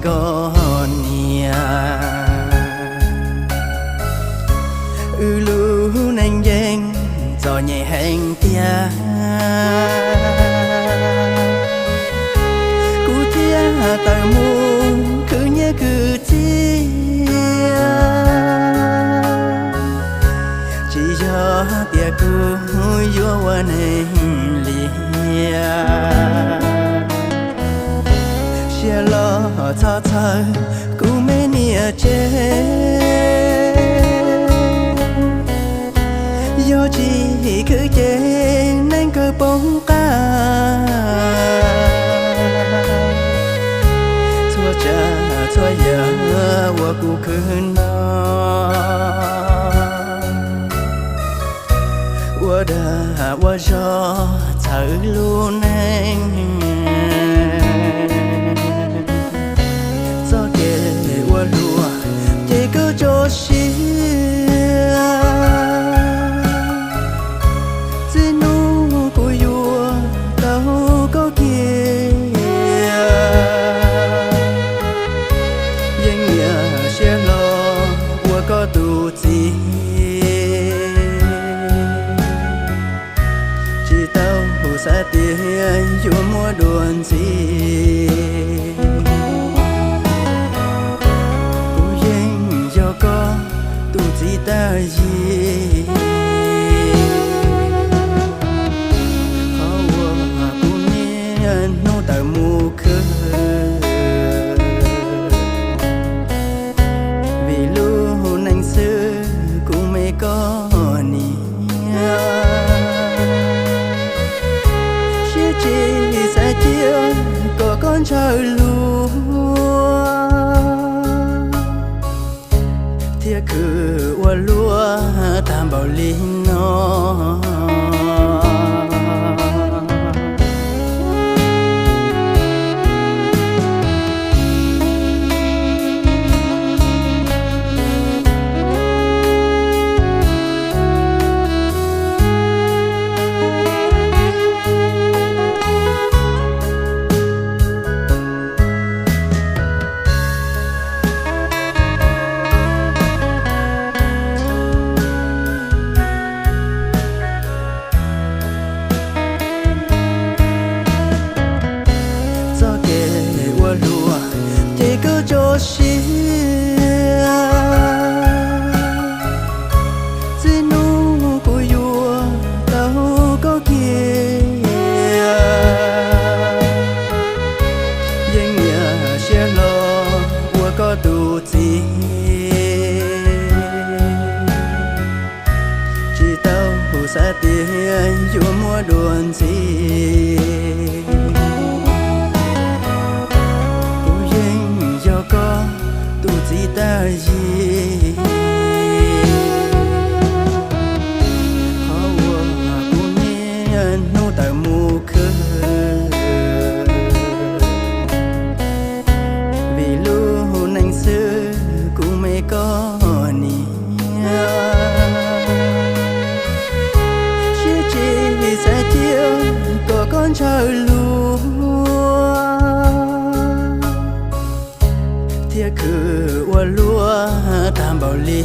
koj niam. Wb lub neej yeej txom nyem heev tiag, kuv thiaj tawm mus khwv nyiaj khwv txiaj. Tsis yog tias kuv yuav ua neeg liam, siab los txhob txhawj kuv me niam tsev. Yog tsis khwv ces neej kawg poob qab. Txhua tsav txhua yam uas kuv khwv no, ua dag ua zog txhawb lub neej. Txoj kev ua luaj ces koj tso siab, txij hnub kuv yuav tau koj kiag, yeej nyiam siab hlo ua koj tus txiv. Tsis tau xav tias yuav muaj dua ntxiv, kuv yeej yog koj tus txiv tag yim. Qhov uas kuv niaj hnub tawm mus khwv, vim lub neej xwb kuv me koj niam. Siab tsis xav cia kom koj ntshaw lus, thiab khwv ua luaj tag npaum li no. Txoj kev ua luaj ces koj tso siab, txij hnub kuv yuav tau koj kiag, yeej nyiam siab hlo ua koj tus txiv. Tsis tau xav tias yuav muaj dua ntxiv, kuv yeej yog koj tus txiv tag yim. Qhov uas kuv niaj hnub tawm mus khwv, vim lub neej xwb kuv me koj niam. Siab tsis xav cia kom koj ntshaw lus, thiab khwv ua luaj tag npaum li